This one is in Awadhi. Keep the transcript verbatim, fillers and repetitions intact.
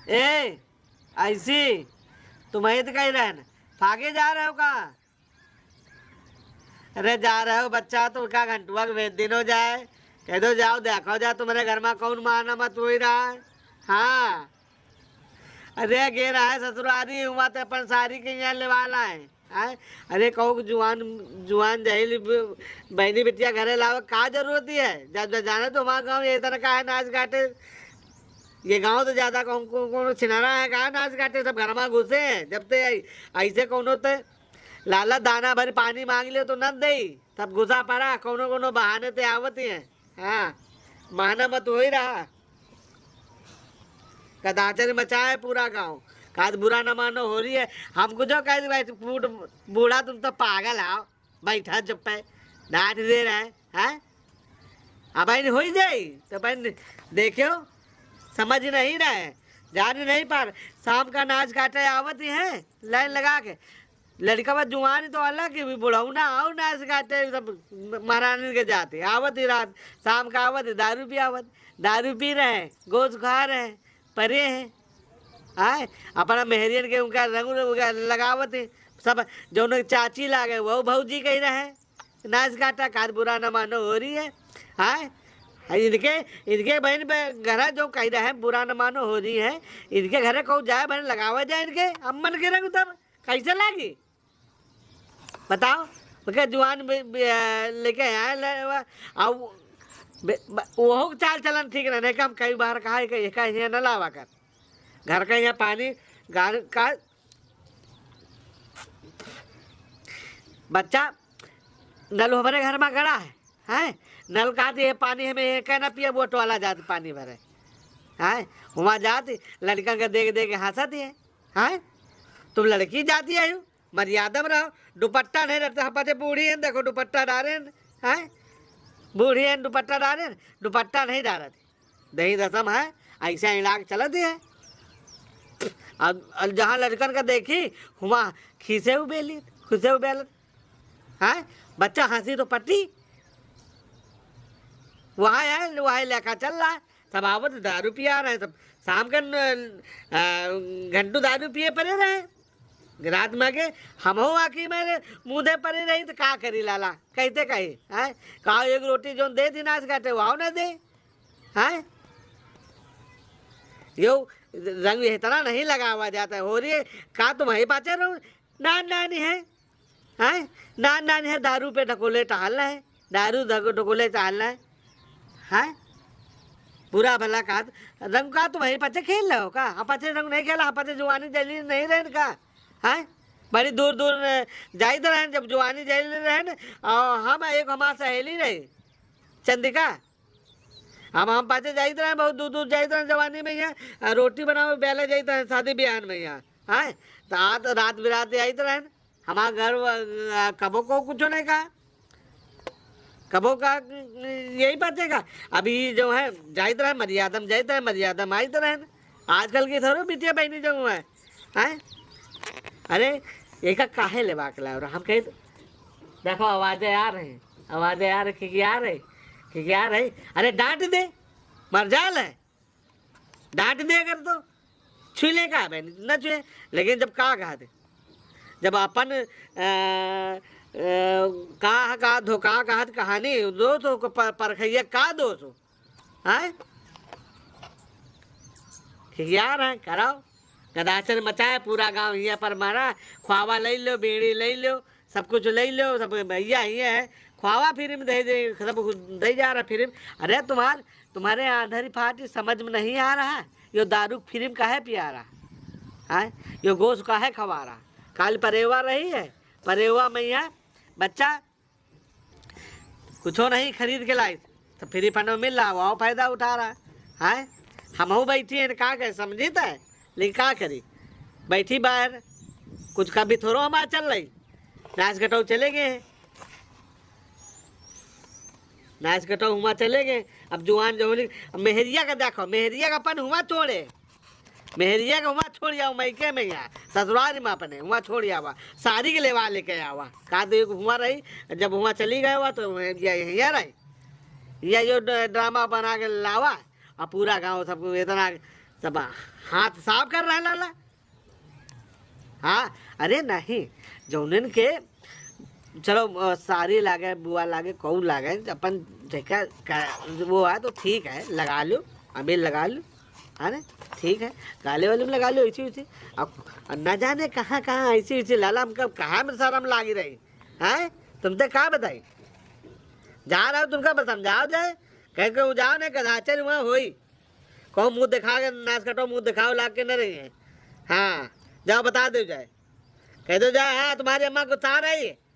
ए, ऐसी, तुम्हें तो कही रहन, फागे जा रहे हो का? अरे जा रहे हो बच्चा, तुम का घंटुआ के भेज दिन हो जाए, कह दो जाओ देखो जा तुम्हारे घर में कौन माना मत हो रहा है। हाँ, अरे गे रहा है ससुरारी, हुआ तो अपन सारी के यहाँ लेवाला है। हैं? अरे कहूँ कि जुआन, जुआन जहिल ब-, बहनी बिटिया घरे लावे, का जरूरत ही है? जब, जब जाने तो हमारा गाँव ये तरह का है नाच गाटे, ये गाँव तो ज्यादा कौन, कौन, कौन छिनारा है, का नाच गाटे, सब घर में घुसे हैं। जब ते ऐ-, ऐसे कौनो ते लाला दाना भर पानी मांग ले तो न दे, सब घुसा पड़ा, कौनो, कौनो बहाने ते आवत ही है। हाँ, माना मत हो ही रहा। कदाचर मचाए पूरा गाँव। काज बुरा न मानो हो रही है। हमको जो कह दी भाई, बूढ़-, बूढ़ा तुम तो पागल आओ, बैठा चुप पे, डांट दे रहे हैं, हैं? अब इन हो ही जाई, तो अपन देखियो, समझ नहीं रहे, जान नहीं पार। शाम का नाच काटे आवत ही हैं, लाइन लगा के, लड़का बा जुआन तो अलग ही, बुढ़ौना आओ ना से काटे सब म-, महारानी के जाते। आवत ही रात, शाम का आवत ही, दारू पी आवत, दारू पी रहे हैं, गोश्त खा रहे हैं, परे हैं। आए, अपना मेहरियन के उनका रंग उनका लगावत ही, सब जौन चाची लागे, वो भौजी कही रहे, नाच काटा, काज बुरा न मानो हो रही है। आए, इनके, इनके बहन पे घरा जो कही रहे, बुरा न मानो हो रही है, इनके घरे कहूँ जाए, बहन लगावा जाए इनके अम्मन के रंग तब। कैसे लागी? बताओ, ओके जुआन बे-, बे-, लेके आए ले-, वा-, आ उ-, बे-, ब-, ओहो के चाल चलन ठीक रहने का, हम कई बार कहा है कि एका यहाँ न लावा कर। घर का यहाँ पानी, गार का, बच्चा, नल हमारे घर में गड़ा है, हैं? नल का दिए पानी हमें एका न पिए, वो टोला जात पानी भरे, हैं? वहाँ जात लड़का के देख देख हंसत है, हैं? तुम लड़की जाती है, मर्यादा में रहो, दुपट्टा नहीं रहता, हम पते बूढ़ी हैं, देखो दुपट्टा डारे हैं, हैं? बूढ़ी हैं, दुपट्टा डारे हैं, दुपट्टा नहीं डारत। दही दसम है, ऐसे इलाज चलत है। अब, अब जहाँ लड़कन का देखी, हुआ खीसे उबेली, खुसे उबेलत, हैं? बच्चा हंसी तो पट्टी, वहाँ है, वहाँ लेखा चल रहा है। सब आवत दारू पिया रहे हैं, सब शाम के न-, आ, घंटू दारू पिए पड़े रहे। रात में के हमहू आखी मेरे मुँह दे पड़े रही तो का करी लाला, कहते कही, हैं? का एक रोटी जोन दे दी नाच काटे, वाओ ना दे, हैं? यो रंग इतना नहीं लगावा जाता है। हो रही है, का तुम वहीं पाचे रहो? ना, ना, नहीं है। हैं? ना, ना, नहीं है, दारू पे ढकोले टहल रहे, दारू ढको-, ढकोले टहल रहे, हैं? बुरा भला का, रंग का तुम वहीं पाचे खेल रहे हो का? हम पाचे रंग नहीं खेला, हम पाचे जुआनी जली नहीं रहन का? हैं? बड़ी दूर दूर न जाइत रहन, जब जुआनी जली रहन, और हम एक हमार सहेली रही, चंदिका, हम, हम पाचे जाइत रहन, बहुत दूर दूर जाइत रहन जवानी में यहाँ, आ, रोटी बनावे बेले जाइत रहन, शादी ब्याह में यहाँ, हैं? तो आ तो रात बिरात आइत रहन, हमार घर व-, आ, कबो को कुछ नहीं कहा, कबो का यही बात है का? अभी जो है जाइत रहे मर्यादा में, जाइत रहे मर्यादा में आइत रहे। आजकल की थोड़ो बिटिया बहनी जो है, हैं? अरे, एका काहे लेवा के लाओ? हम कहे, देखो, आवाजें आ रही, आवाजें आ रही, खिखिया रही, खिखिया रही। अरे, डांट दे, मर जाल है। डांट दे अगर तो, छुई ले का बहन, न छुए। लेकिन जब का कहा थे, जब अपन, अ, अ, का, का धोखा, का कहानी, दोष हो, प-, परखैया का दोष हो? हैं? खिसिया रहे, कराओ। गदाचर मचाए, पूरा गांव हियाँ पर मारा, ख्वावा ले लो, बीड़ी ले लो, सब कुछ ले लो, सब भैया हियाँ है, ख्वावा फ्री में दे दे, सब कुछ दे जा रहा फ्री में। अरे तुम्हार, तुम्हारे आंधरी फाटी समझ में नहीं आ रहा, यो दारू फ्री में काहे पिया रहा? हैं? यो गोश काहे खवा रहा? काल परेवा रही है, परेवा में यहाँ बच्चा कुछो नहीं खरीद के लाइत, तो फ्री फंड में मिल रहा, वो फायदा उठा रहा है। हमहू बैठी हैं, का करे, समझी त है, लेकिन का करी, बैठी बाहर, कुछ का भी थोड़ो हमार चल रही। नाच गटौ चले गए हैं, नाच गटौ हुआ चले गए। अब जुआन जहोली, अब मेहरिया का देखो, मेहरिया का अपन हुआ छोड़े, मेहरिया के हुआ छोड़ आओ, मैके में यहाँ ससुराल में अपने हुआ छोड़ आवा, सारी के लेवा लेके आवा। का तो एक हुआ रही, जब हुआ चली गए हुआ तो ये यहाँ रही, या यो ड-, ड्रामा बना के लावा, और पूरा गांव सबको इतना सब हाथ साफ कर रहा है लाला। हाँ, अरे नहीं, जौनन के चलो, अ, सारी लागे, बुआ लागे, कऊ लागे, अपन जेका का, वो है तो ठीक है, लगा लो, अबीर लगा लो, है ना? ठीक है, गाले वाले में लगा लो, ऐसी वैसी। अब, अब ना जाने कहाँ कहाँ ऐसी वैसी लाला, हमका कहाँ में शर्म लागी रही, हैं? तुमसे का बताई? जा रहा हो तुमका बस समझाओ जाए, कह के वो जाओ ना, कदाचर वहाँ होई। कौन मुँह दिखा के, नास कटो, मुँह दिखाओ लाग के न रही है। हाँ, जाओ बता दो जाए, कह दो जाए, हाँ, तुम्हारी अम्मा को तार आई है,